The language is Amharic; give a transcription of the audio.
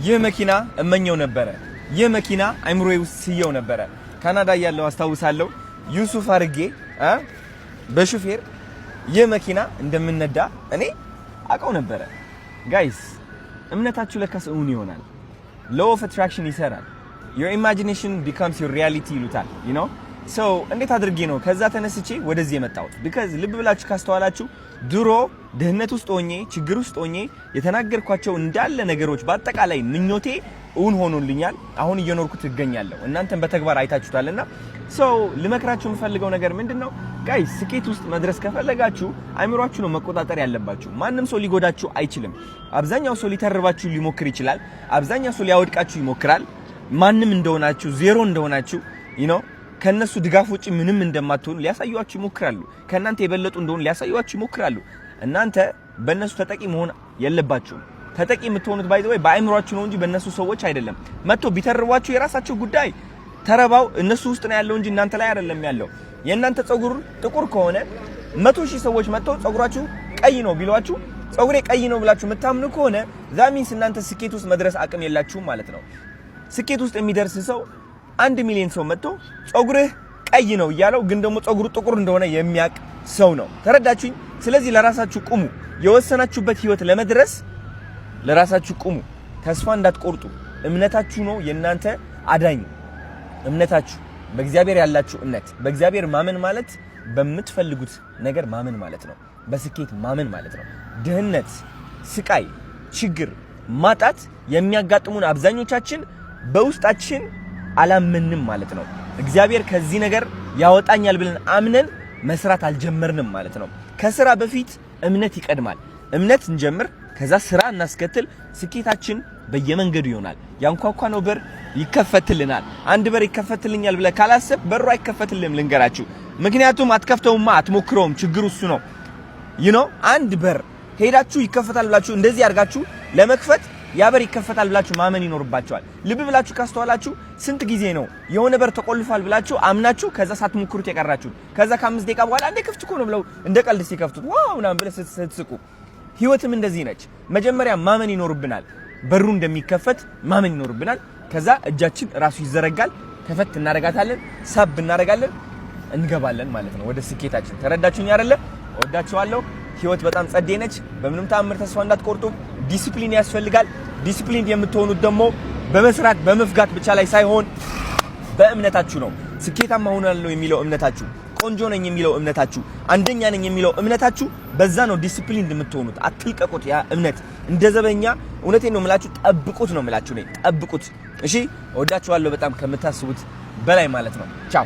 ይህ መኪና እመኘው ነበረ። ይህ መኪና አይምሮዬ ውስጥ ስየው ነበረ። ካናዳ እያለሁ አስታውሳለሁ። ዩሱፍ አድርጌ በሹፌር ይህ መኪና እንደምነዳ እኔ አውቀው ነበረ። Guys፣ እምነታችሁ ለካስ እውን ይሆናል። Law of attraction ይሰራል። Your imagination becomes your reality ይሉታል። So እንዴት አድርጌ ነው ከዛ ተነስቼ ወደዚህ የመጣሁት? Because ልብ ብላችሁ ካስተዋላችሁ ድሮ ድህነት ውስጥ ሆኜ፣ ችግር ውስጥ ሆኜ የተናገርኳቸው እንዳለ ነገሮች በአጠቃላይ ምኞቴ እውን ሆኖልኛል። አሁን እየኖርኩት እገኛለሁ። እናንተም በተግባር አይታችሁታልና so ልመክራችሁ የምፈልገው ነገር ምንድን ነው? Guys፣ ስኬት ውስጥ መድረስ ከፈለጋችሁ አይምሯችሁ ነው መቆጣጠር ያለባችሁ። ማንም ሰው ሊጎዳችሁ አይችልም። አብዛኛው ሰው ሊተርባችሁ ሊሞክር ይችላል። አብዛኛው ሰው ሊያወድቃችሁ ይሞክራል። ማንም እንደሆናችሁ፣ ዜሮ እንደሆናችሁ፣ ከነሱ ድጋፍ ውጪ ምንም እንደማትሆኑ ሊያሳዩአችሁ ይሞክራሉ። ከእናንተ የበለጡ እንደሆኑ ሊያሳዩአችሁ ይሞክራሉ። እናንተ በእነሱ ተጠቂ መሆን የለባችሁም። ተጠቂ የምትሆኑት by the way በአእምሯችሁ ነው እንጂ በእነሱ ሰዎች አይደለም። መጥቶ ቢተርቧችሁ የራሳቸው ጉዳይ። ተረባው እነሱ ውስጥ ነው ያለው እንጂ እናንተ ላይ አይደለም ያለው። የእናንተ ፀጉር ጥቁር ከሆነ 100,000 ሰዎች መጥተው ፀጉራችሁ ቀይ ነው ቢሏችሁ ፀጉሬ ቀይ ነው ብላችሁ የምታምኑ ከሆነ that means እናንተ ስኬት ውስጥ መድረስ አቅም የላችሁም ማለት ነው። ስኬት ውስጥ የሚደርስ ሰው 1 ሚሊዮን ሰው መጥቶ ፀጉርህ ቀይ ነው እያለው ግን ደግሞ ፀጉሩ ጥቁር እንደሆነ የሚያቅ ሰው ነው። ተረዳችሁኝ? ስለዚህ ለራሳችሁ ቁሙ። የወሰናችሁበት ህይወት ለመድረስ ለራሳችሁ ቁሙ። ተስፋ እንዳትቆርጡ። እምነታችሁ ነው የእናንተ አዳኝ። እምነታችሁ፣ በእግዚአብሔር ያላችሁ እምነት። በእግዚአብሔር ማመን ማለት በምትፈልጉት ነገር ማመን ማለት ነው። በስኬት ማመን ማለት ነው። ድህነት፣ ስቃይ፣ ችግር፣ ማጣት የሚያጋጥሙን አብዛኞቻችን በውስጣችን አላመንም ማለት ነው። እግዚአብሔር ከዚህ ነገር ያወጣኛል ብለን አምነን መስራት አልጀመርንም ማለት ነው። ከስራ በፊት እምነት ይቀድማል። እምነት እንጀምር፣ ከዛ ስራ እናስከትል። ስኬታችን በየመንገዱ ይሆናል። ያንኳኳነው በር ይከፈትልናል። አንድ በር ይከፈትልኛል ብለህ ካላሰብክ በሩ አይከፈትልህም። ልንገራችሁ፣ ምክንያቱም አትከፍተውማ፣ አትሞክረውም። ችግሩ እሱ ነው። አንድ በር ሄዳችሁ ይከፈታል ብላችሁ እንደዚህ አድርጋችሁ ለመክፈት ያ በር ይከፈታል ብላችሁ ማመን ይኖርባችኋል። ልብ ብላችሁ ካስተዋላችሁ ስንት ጊዜ ነው የሆነ በር ተቆልፏል ብላችሁ አምናችሁ ከዛ ሳትሞክሩት የቀራችሁት? ከዛ ከ5 ደቂቃ በኋላ እንደ ክፍት እኮ ነው ብለው እንደ ቀልድ ሲከፍቱት wow ምናምን ብለህ ስትስቁ። ህይወትም እንደዚህ ነች። መጀመሪያ ማመን ይኖርብናል። በሩ እንደሚከፈት ማመን ይኖርብናል። ከዛ እጃችን ራሱ ይዘረጋል። ከፈት እናደርጋታለን፣ ሳብ እናደርጋለን፣ እንገባለን ማለት ነው ወደ ስኬታችን። ተረዳችሁኝ አይደለ? እወዳችኋለሁ። ህይወት በጣም ጸዴ ነች። በምንም ተአምር ተስፋ እንዳትቆርጡ። ዲሲፕሊን ያስፈልጋል። ዲሲፕሊን የምትሆኑት ደግሞ በመስራት በመፍጋት ብቻ ላይ ሳይሆን በእምነታችሁ ነው። ስኬታማ ሆናለሁ የሚለው እምነታችሁ፣ ቆንጆ ነኝ የሚለው እምነታችሁ፣ አንደኛ ነኝ የሚለው እምነታችሁ፣ በዛ ነው ዲሲፕሊን የምትሆኑት። አትልቀቁት። ያ እምነት እንደ ዘበኛ፣ እውነቴን ነው የምላችሁ፣ ጠብቁት ነው የምላችሁ እኔ፣ ጠብቁት። እሺ፣ እወዳችኋለሁ በጣም ከምታስቡት በላይ ማለት ነው። ቻው።